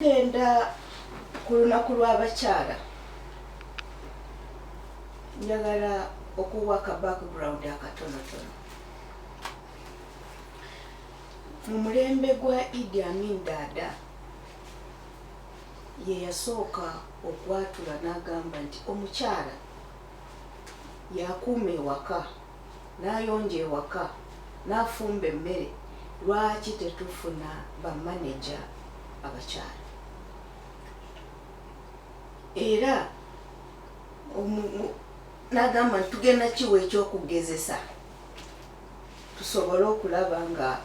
Tugenda ku lunaku lw'abakyala, njagala okuwa ka background akatonotono. Mu mulembe gwa Idi Amin Dada, ye yasooka okwatula n'agamba nti omukyala yakuuma ewaka, n'ayonja ewaka, n'afumba emmere, lwaki tetufuna bamaneja abakyala? Era n'agamba nti tugenda kiwa ekyokugezesa tusobole okulaba nga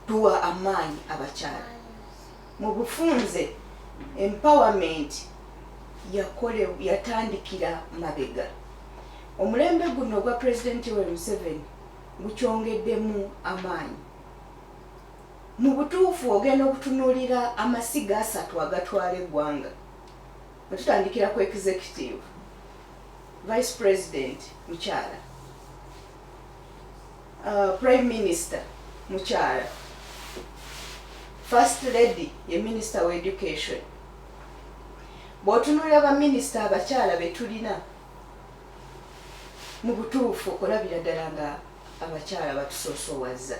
tuwa amaanyi abakyala. Mu bufunze, empowerment yakole yatandikira mabega. Omulembe guno ogwa President Yoweri Museveni gukyongeddemu amaanyi. Mu butuufu, ogenda okutunuulira amasiga asatu agatwala eggwanga, nga tutandikira ku executive, vice president mukyala, prime minister mukyala, first lady ye minister wa education. Bw'otunuulira baminisita abakyala be tulina, mu butuufu okulabira ddala nga abakyala batusoosowaza,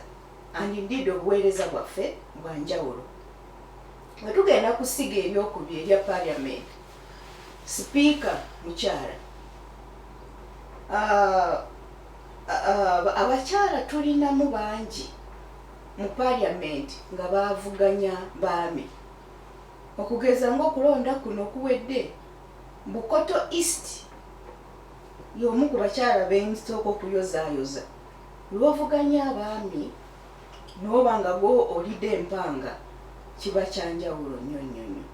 and indeed obuweereza bwaffe bwa njawulo. Bwe tugenda ku ssiga eryokubiri erya parliament, sipiika mukyala. Abakyala tulinamu bangi mu parliament nga bavuganya baami, okugeza ng'okulonda kuno okuwedde, Bukoto East y'omu ku bakyala bensooka okuyozaayoza. Lwovuganya abaami n'oba nga gwo olidde empanga, kiba kyanjawulo nnyo nnyo nnyo.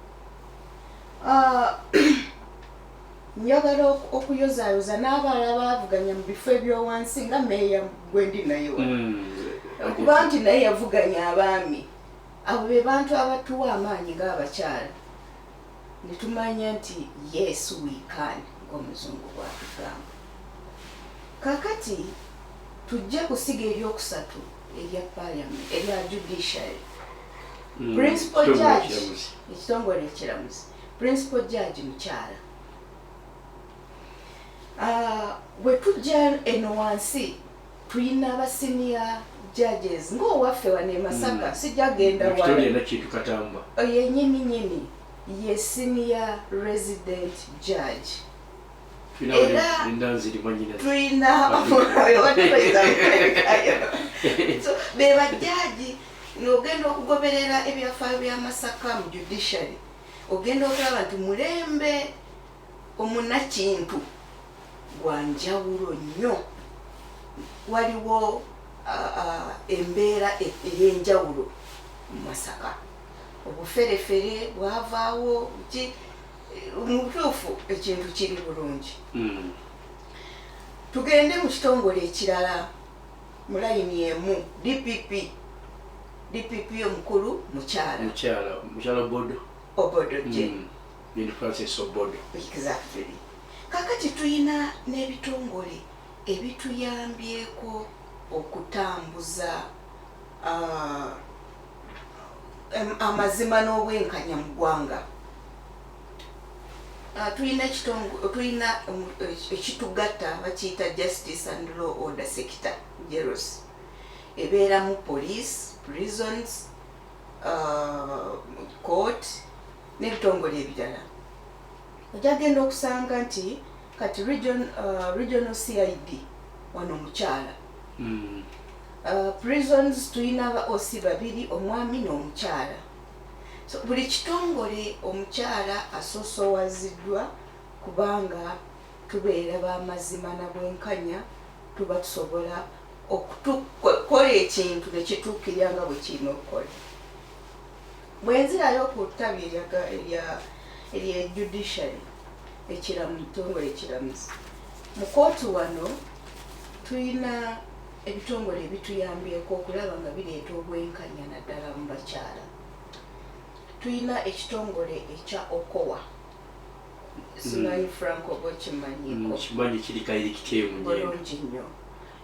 Njagala okuyozaayoza n'abalala baavuganya mu bifo ebyowansi, nga meeya gwendi naye wano, okuba nti naye yavuganya abaami. Abo be bantu abatuwa amaanyi ng'abakyala ne tumanya nti yes we can, ng'omuzungu bw'atugamba. Kakati tujje kusiga eryokusatu erya parliament, erya judiciary. Principal Ekitongole judge, ekiramuzi. Ekitongole ekiramuzi, principal judge mukyala. Bwe tujja eno wansi, tulina aba senior judges ng'owaffe wano e Masaka. Sijja genda wala. Victoria Nakintu Katamba. Ye nyini nyini ye senior resident judge. Tulina Nanziri mwannyinaze. Tulina. So be bajjaji. N'ogenda okugoberera ebyafaayo bya Masaka mu judiciary, ogenda okulaba nti mulembe omunakintu gwa njawulo nnyo. Waliwo embeera ey'enjawulo mu Masaka, obuferefere bwavaawo ki. Mu butuufu ekintu kiri bulungi. Tugende mu kitongole ekirala mu layini emu, DPP. DPP omukulu mukyala. Mukyala, mukyala Obodo. Obodo Jane. Jane Francis Obodo. Exactly. Kakati tuyina n'ebitongole ebituyambyeko okutambuza amazima n'obwenkanya mu ggwanga. Tulina tulina ekitugatta bakiyita Justice and Law Order Sector, JEROS. Ebeeramu police, prisons, court n'ebitongole ebirala. Ojagenda okusanga nti kati regional CID wano mukyala. Prisons tulina aba OC babiri, omwami n'omukyala. So buli kitongole omukyala asoosowaziddwa, kubanga tubeera b'amazima na bwenkanya, tuba tusobola okukola ekintu ne kituukirira nga bwe kirina okukola. Bwenzirayo ku ttabi erya judiciary, ekitongole ekiramuzi mu kooti, wano tulina ebitongole ebituyambyeko okulaba nga bireeta obwenkanya, naddala mu bakyala. Tulina ekitongole ekya OCOA. Simanyi, Franco, oba okimanyiiko? Kimanyi, kiri kayirikiteemu. Bulungi nnyo.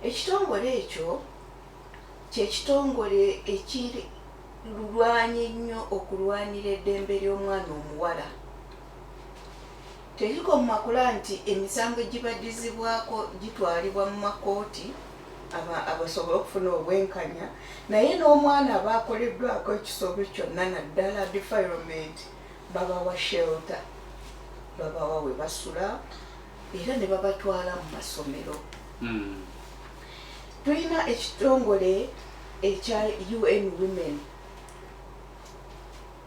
Ekitongole ekyo kyekitongole ekiri Lulwanye nnyo okulwanira eddembe ly'omwana omuwala. Tekikoma kulaba nti emisango egibadizibwako gitwalibwa mu makooti abasobole okufuna obwenkanya, naye n'omwana aba akoleddwako ekisobi kyonna, naddala defilement, babawa shelter, babawa we basula era ne babatwala mu masomero. Tulina ekitongole ekya UN Women,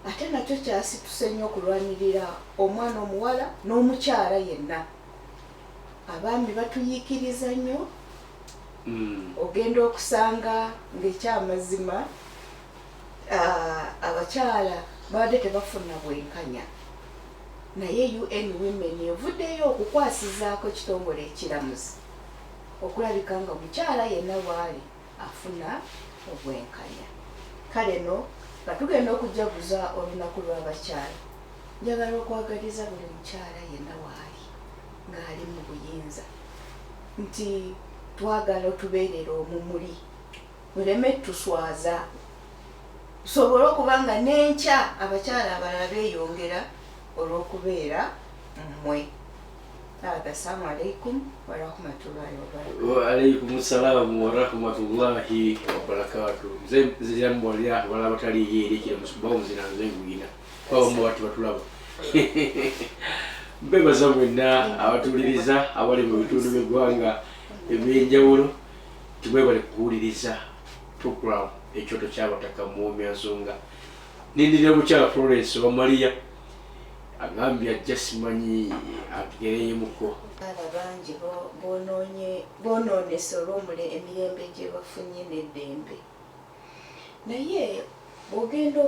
ate nakyo kyasituse nnyo okulwanirira omwana omuwala n'omukyala yenna. Abaami batuyiikiriza nnyo. Ogenda okusanga ng'ekyamazima abakyala babadde tebafuna bwenkanya, naye UN Women evuddeyo okukwasizaako ekitongole ekiramuzi okulabika nga omukyala yenna waali afuna obwenkanya. Kale no nga tugenda okujaguza olunaku lw'abakyala, njagala okwagaliza buli mukyala yenna waali ng'ali mu buyinza nti twagala otubeerera omumuli, muleme tuswaza, tusobole okuba nga n'enkya abakyala abalala beeyongera olw'okubeera mmwe. Assalamu alaikum warahmatullahi wabarakatuh. Waalaikum salaamu warahmatullahi wabarakatu. Nze nziramu balaba bataliyo eri ekira musubawo nzira nze ngwina kwabamu bati batulaba. Mbebaza mwenna abatuwuliriza abali mu bitundu by'eggwanga ebyenjawulo, timwebale kuwuliriza program Ekyoto Kyabataka Muwomya Nsonga. Nindirira mukyala Florence owa Maria, agambye ajja, simanyi agereyemuko. Abakyala bangi bonoonese olw'omule emirembe gye bafunye n'eddembe, naye bw'ogenda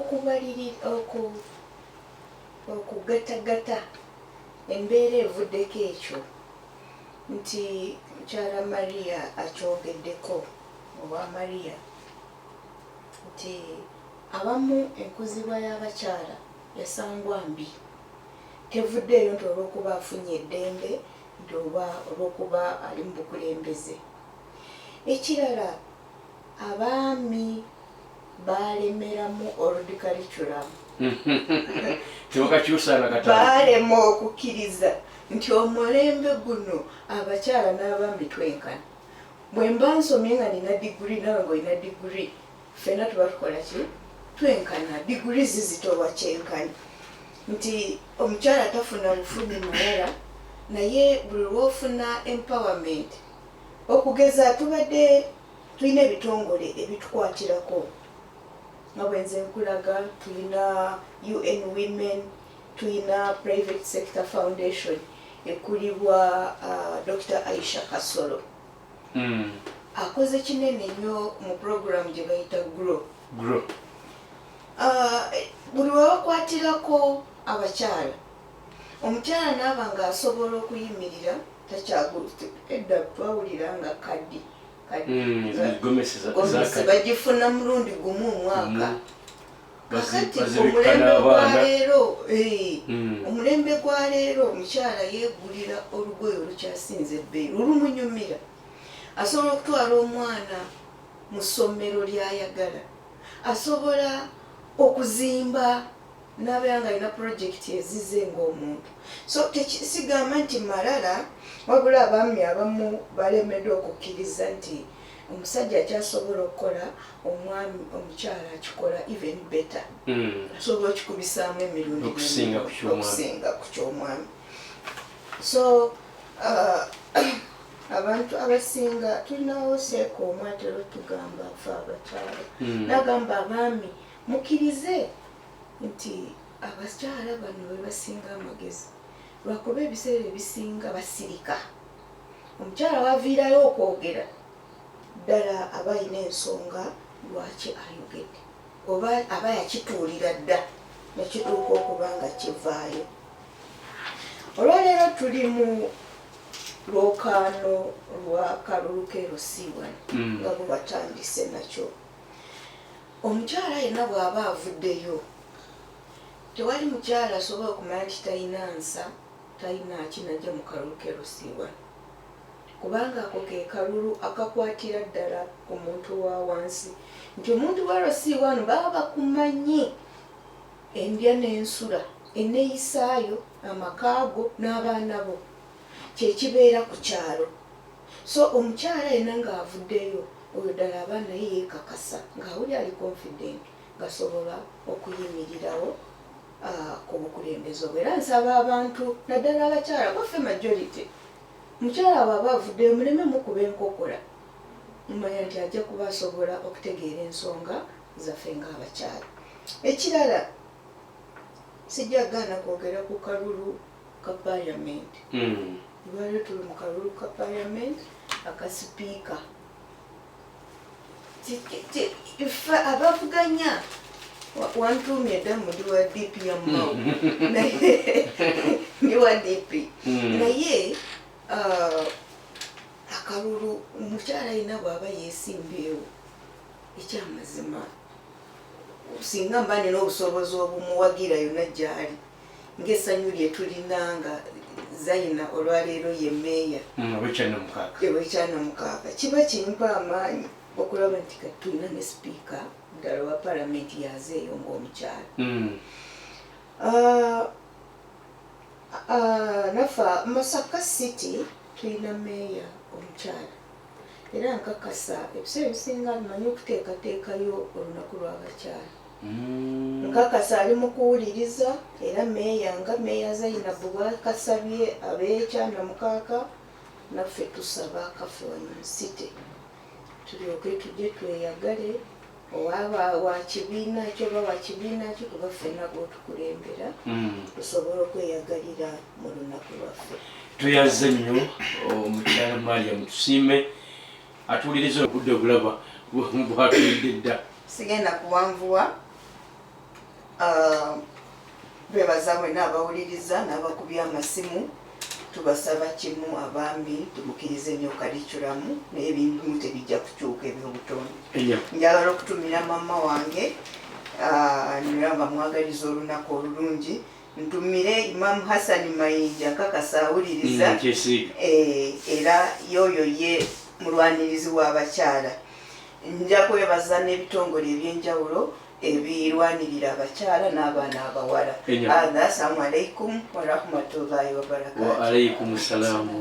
okugatagata embeera evuddeko ekyo nti mukyala Maria akyogeddeko owa Maria nti abamu enkuzibwa y'abakyala yasangwa mbi, tevuddeeyo nti olw'okuba afunye eddembe nti oba olw'okuba ali mu bukulembeze. Ekirala, abaami balemeramu old curriculum. Tebakakyusanga katano. Baalema okukkiriza nti omulembe guno abakyala n'abaami twenkana. Bwe mba nsomye nga nina diguri, nawe ngaolina diguri, ffenna tuba tukola ki? Twenkana. Diguri zizitowa kyenkanyi nti omukyala tafuna bufunyi malala, naye buli lwofuna empowerment, okugeza tubadde tulina ebitongole ebitukwatirako nga bwenze nkulaga, tulina UN Women, tulina Private Sector Foundation ekulibwa Dr Aisha Kasolo. Akoze kinene nnyo mu program gye bayita GROW. Grow. Buli wewakwatirako abakyala, omukyala naaba nga asobola okuyimirira, takyagu edda twawulira nga kaddi kaddi. Gomesi gomesi zakaddi. Bagifuna mulundi gumu omwaka. Kakati Bazibikka omulembe n'abaana. gwaleero, omulembe gwa leero omukyala yeegulira olugoye olukyasinza ebbeeyi lulumunyumira, asobola okutwala omwana mu ssomero lyayagala, asobola okuzimba n'abeera nga alina purojekiti ezize ng'omuntu. So sigamba nti malala, wabula abaami abamu balemeddwa okukkiriza nti omusajja akyasobola okukola, omwami omukyala akikola even better. Asobola okikubisaamu emirundi Okusinga ku ky'omwami. Okusinga ku ky'omwami. So abantu abasinga tulinawo seeka omu atera otugamba ffe abakyala, nagamba abaami mukkirize nti abakyala bano be basinga amagezi, lwakuba ebiseera ebisinga basirika. Omukyala waviirayo okwogera ddala aba alina ensonga lwaki ayogedde, oba aba yakituulira dda nekituuka okuba nga kivaayo. Olwaleero tuli mu lwokaano lwa kalulu ke LC1. Nga bwe batandise nakyo, omukyala yenna bw'aba avuddeyo, tewali mukyala asobola okumanya nti talina nsa, talina ki, najja mu kalulu ke LC1. Kubanga ako ke kalulu akakwatira ddala ku muntu wa wansi, nti omuntu wa LC1 baba bakumanyi endya n'ensula, enneeyisaayo, amakaago n'abaana bo, kyekibeera ku kyalo. So omukyala yenna ng'avuddeyo, oyo ddala aba naye yeekakasa, ng'awulira ali confident, ngasobola okuyimirirawo ku bukulembeze obwo. Era nsaba abantu, naddala abakyala, baffe majority, mukyala bw'aba avuddeyo, muleme mukuba enkokola, mumanya nti ajja kuba asobola okutegeera ensonga zaffe ng'abakyala. Ekirala, sijja gaana kwogera ku kalulu ka parliament. Olwaliro tuli mu kalulu ka parliament aka sipiika. Ffe abavuganya, wantuumye dda mu ndi wa DP ya Mao, ndi wa DP. Naye akalulu, omukyala alina bw'aba yeesimbyewo, ekyamazima singa mba nina obusobozi obumuwagira yonna gyali, ng'essanyu lye tulina nga Zaina olwaleero ye meeya Owekyanamukaaga, kiba kimpa amaanyi okulaba nti kati tulina ne sipiika ddala wa palamenti yazeeyo ng'omukyala. Naffe Masaka City tulina meeya omukyala, era nkakasa ebiseera ebisinga bimanyi okuteekateekayo olunaku lw'abakyala. Nkakasa ali mu kuwuliriza, era meeya nga meeya Zainabu bwakasabye ab'ekyanamukaaka, naffe tusaba akaffe wano mu city tulyoke tujje tweyagale, owaaba wa kibiina ki oba wa kibiina ki, kuba ffenna gwotukulembera, tusobole okweyagalira mu lunaku lwaffe. Tweyanze nnyo omukyala Mariam Tusiime atuwuliriza. Obudde obulaba bwatulidde dda. Sigenda kuwanvuwa. Twebaza mwenna abawuliriza n'abakubya amasimu. Tubasaba kimu, abaami tumukirize nnyo curriculum, naye ebimu tebijja kukyuka ebyobutonde. Njagala okutumira mama wange, nera nga mwagaliza olunaku olulungi. Ntumire Imamu Hassan Mayinja, nkakasa awuliriza. Era yoyo ye mulwanirizi w'abakyala. Nja kwebaza n'ebitongole ebyenjawulo ebirwanirira abakyala n'abaana abawala. Adha, assalamu alaikum warahmatullahi wabarakatu. Wa alaikum salaamu.